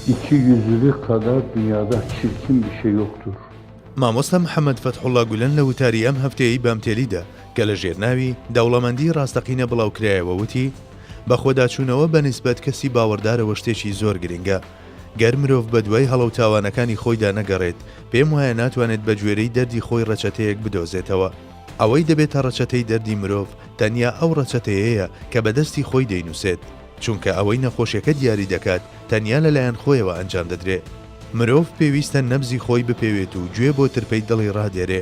İkiyüzlülük kadar dünyada çirkin bir şey yoktur. مامۆستا محەمەد فەتحوڵا گولەن لە وتاری ئەم هەفتەیەی بامتێلیدا کە لە ژێر ناوی، دەوڵەمەندیی ڕاستەقینە بڵاوکرایەوە وتی، بەخۆداچوونەوە بە نیسبەت کەسی باوەڕدارەوە شتێکی زۆر گرنگە. گەر مرۆڤ بەدوای هەڵە و تاوانەکانی خۆیدا نەگەڕێت، پێم وایە ناتوانێت بە گوێرەی دەردی خۆی ڕەچەتەیەک بدۆزێتەوە. ئەوەی دەبێتە ڕەچەتەی دەردی مرۆڤ تەنیا ئەو ڕەچەتەیەیە کە بە دەستی خۆی دەینووسێت. چونکە ئەوەی نەخۆشیەکە دیاری دەکات تەنیا لەلایەن خۆیەوە ئەنجام دەدرێ. مرۆڤ پێویستە نەبزی خۆی بپێوێت و گوێ بۆ ترپەی دڵی ڕادێرێ.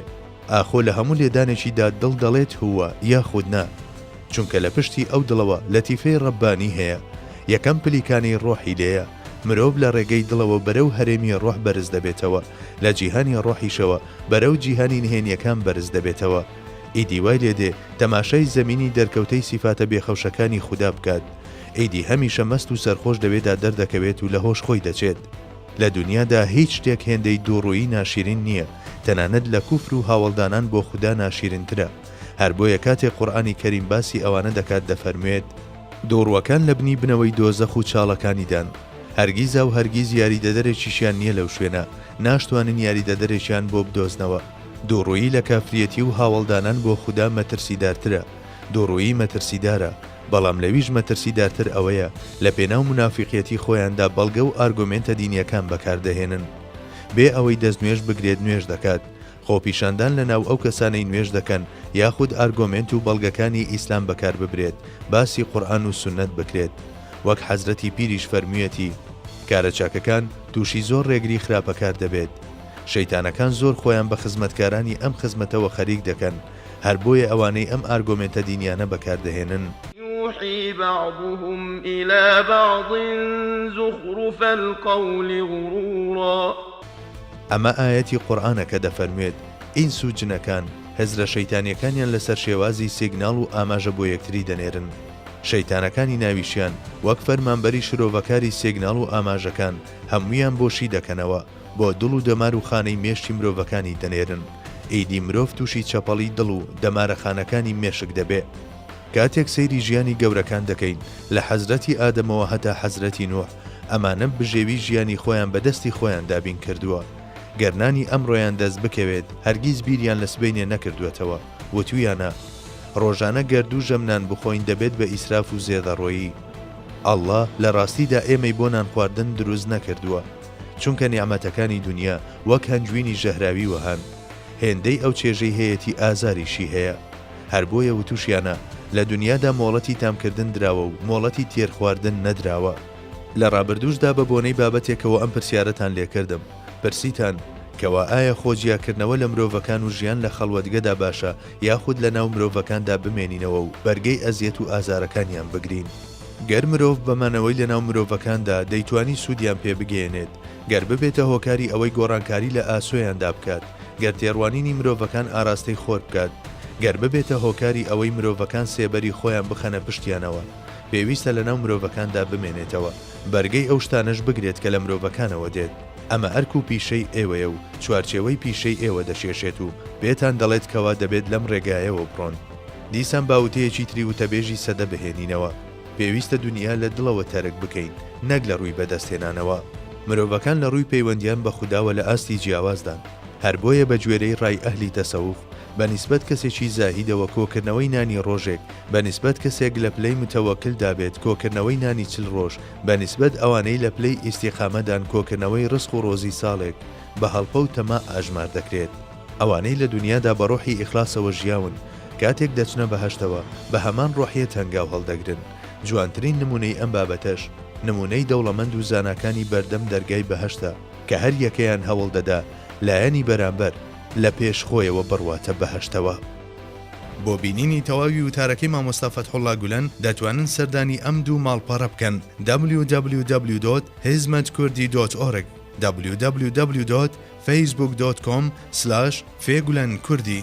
ئاخۆ لە هەموو لێدانێکیدا دڵ دەڵێت هووە یاخود نا؟ چونکە لە پشتی ئەو دڵەوە لەتیفەی ڕەببانی هەیە. یەکەم پلیکانەی ڕۆحی لێیە. مرۆڤ لە ڕێگەی دڵەوە بەرەو هەرێمی ڕۆح بەرز دەبێتەوە، لە جیهانی ڕۆحیشەوە بەرەو جیهانی نهێنیەکان بەرز دەبێتەوە. ئیدی وای لێدێ تەماشای زەمینی دەرکەوتەی سیفاتە بێخەوشەکانی خودا بکات. ئیدی هەمیشە مەست و سەرخۆش لەوێدا دەردەکەوێت و لە هۆش خۆی دەچێت. لە دونیادا هیچ شتێک هێندەی دووڕوویی ناشیرین نییە، تەنانەت لە کوفر و هاوەڵدانان بۆ خودا ناشیرنترە. هەر بۆیە کاتێک قورئانی کەریم باسی ئەوانە دەکات دەفەرموێت. دووڕووەکان لە بنی بنەوەی دۆزەخ و چاڵەکانیدان، هەرگیزاو هەرگیز یاریدەدەرێکیشیان نییە لەو شوێنە، ناشتوانن یاریدەدەرێکیان بۆ بدۆزنەوە. دووڕوویی لە کافریەتی و هاوەڵدانان بۆ خودا مەترسیدارترە، دووڕوویی مەترسیدارە، بەڵام لەویش مەترسیدارتر ئەوەیە لە پێناو مونافیقیەتی خۆیاندا بەڵگە و ئارگۆمێنتە دینیەکان بەکار دەهێنن. بێ ئەوەی دەست نوێژ بگرێت نوێژ دەکات. خۆپیشاندان لە ناو ئەو کەسانەی نوێژ دەکەن یاخود ئارگۆمێنت و بەڵگەکانی ئیسلام بەکار ببرێت، باسی قورئان و سوننەت بکرێت. وەک حەزرەتی پیریش فەرموویەتی، کارە چاکەکان تووشی زۆر ڕێگری خراپەکار دەبێت. شەیتانەکان زۆر خۆیان بە خزمەتکارانی ئەم خزمەتەوە خەریک دەکەن، هەر بۆیە ئەوانەی ئەم ئارگۆمێنتە دینیانە بەکار دەهێنن. یوحی بعضهم الی بعض زخرف القول غرورا. ئەمە ئایەتی قورئانە کە دەفەرموێت، ئینس و جنەکان، هزرە شەیتانیەکانیان لەسەر شێوازی سیگناڵ و ئاماژە بۆ یەکتری دەنێرن. شەیتانەکانی ناویشیان، وەک فەرمانبەری شرۆڤەکاری سیگناڵ و ئاماژەکان، هەموویان بۆ شی دەکەنەوە، بۆ دڵ و دەمار و خانەی مێشکی مرۆڤەکانی دەنێرن. ئیدی مرۆڤ تووشی چەپەڵی دڵ و دەمارە خانەکانی مێشک دەبێ. کاتێک سەیری ژیانی گەورەکان دەکەین، لە حەزرەتی ئادەمەوە هەتا حەزرەتی نوح، ئەمانە بژێوی ژیانی خۆیان بە دەستی خۆیان دابین کردووە. گەر نانی ئەمڕۆیان دەست بکەوێت، هەرگیز بیریان لە سبەینێ نەکردووەتەوە. وتوویانە، ڕۆژانە گەر دوو ژەم نان بخۆین دەبێت بە ئیسراف و زێدەڕۆیی. اللە لە ڕاستیدا ئێمەی بۆ نانخواردن دروست نەکردووە. چونکە نیعمەتەکانی دونیا وەک هەنجوینی ژەهراوی وەهان. هێندەی ئەو چێژەی هەیەتی ئازاریشی هەیە. هەر بۆیە وتوشیانە، لە دونیادا مۆڵەتی تامکردن دراوە و مۆڵەتی تێرخواردن نەدراوە. لە ڕابردووشدا بە بۆنەی بابەتێکەوە ئەم پرسیارەتان لێکردم، پرسیتان، کەوا ئایا خۆ جیاکردنەوە لە مرۆڤەکان و ژیان لە خەڵوەتگەدا باشە یاخود لە ناو مرۆڤەکاندا بمێنینەوە و بەرگەی ئەزیەت و ئازارەکانیان بگرین؟ گەر مرۆڤ بە مانەوەی لەناو مرۆڤەکاندا دەیتوانی سوودیان پێ بگەیەنێت، گەر ببێتە هۆکاری ئەوەی گۆڕانکاری لە ئاسۆیاندا بکات، گەر تێڕوانینی مرۆڤەکان ئاراستەی خۆر بکات، گەر ببێتە هۆکاری ئەوەی مرۆڤەکان سێبەری خۆیان بخەنە پشتیانەوە، پێویستە لەناو مرۆڤەکاندا بمێنێتەوە، بەرگەی ئەو شتانەش بگرێت کە لە مرۆڤەکانەوە دێت. ئەمە ئەرک و پیشەی ئێوەیە و چوارچێوەی پیشەی ئێوە دەکێشێت و پێتان دەڵێت کەوا دەبێت لەم ڕێگایەوە بڕۆن. دیسان با وتەیەکی تری وتەبێژی سەدە بهێنینەوە، پێویستە دونیا لە دڵەوە تەرک بکەین نەک لە ڕووی بەدەستهێنانەوە. مرۆڤەکان لە ڕووی پەیوەندیان بە خوداوە لە ئاستی جیاوازدان، هەر بۆیە بە گوێرەی ڕای ئەهلی تەسەوف بە نیسبەت کەسێکی زاهیدەوە کۆکردنەوەی نانی ڕۆژێک بە نیسبەت کەسێک لە پلەی متەوەکلدا بێت کۆکردنەوەی نانی چل ڕۆژ بە نیسبەت ئەوانەی لە پلەی ئیستیقامەدان کۆکردنەوەی ڕزق و ڕۆزی ساڵێک بە هەڵپە و تەماع ئەژمار دەکرێت. ئەوانەی لە دونیادا بە ڕۆحی ئیخلاسەوە ژیاون، کاتێک دەچنە بەهەشتەوە، بە هەمان ڕۆحیەت هەنگاو هەڵدەگرن. جوانترین نموونەی ئەم بابەتەش، نموونەی دەوڵەمەند و زاناکانی بەردەم دەرگای بەهەشتە، کە هەر یەکەیان هەوڵ دەدا لایەنی بەرامبەر لە پێش خۆیەوە بڕواتە بەهەشتەوە. بۆ بینینی تەواوی وتارەکەی مامۆستا فەتحوڵا گولەن دەتوانن سەردانی ئەم دوو ماڵپەڕە بکەن، www. hizmetkurdi. Org، www. Facebook dot com سلاش فێگولەن کوردی.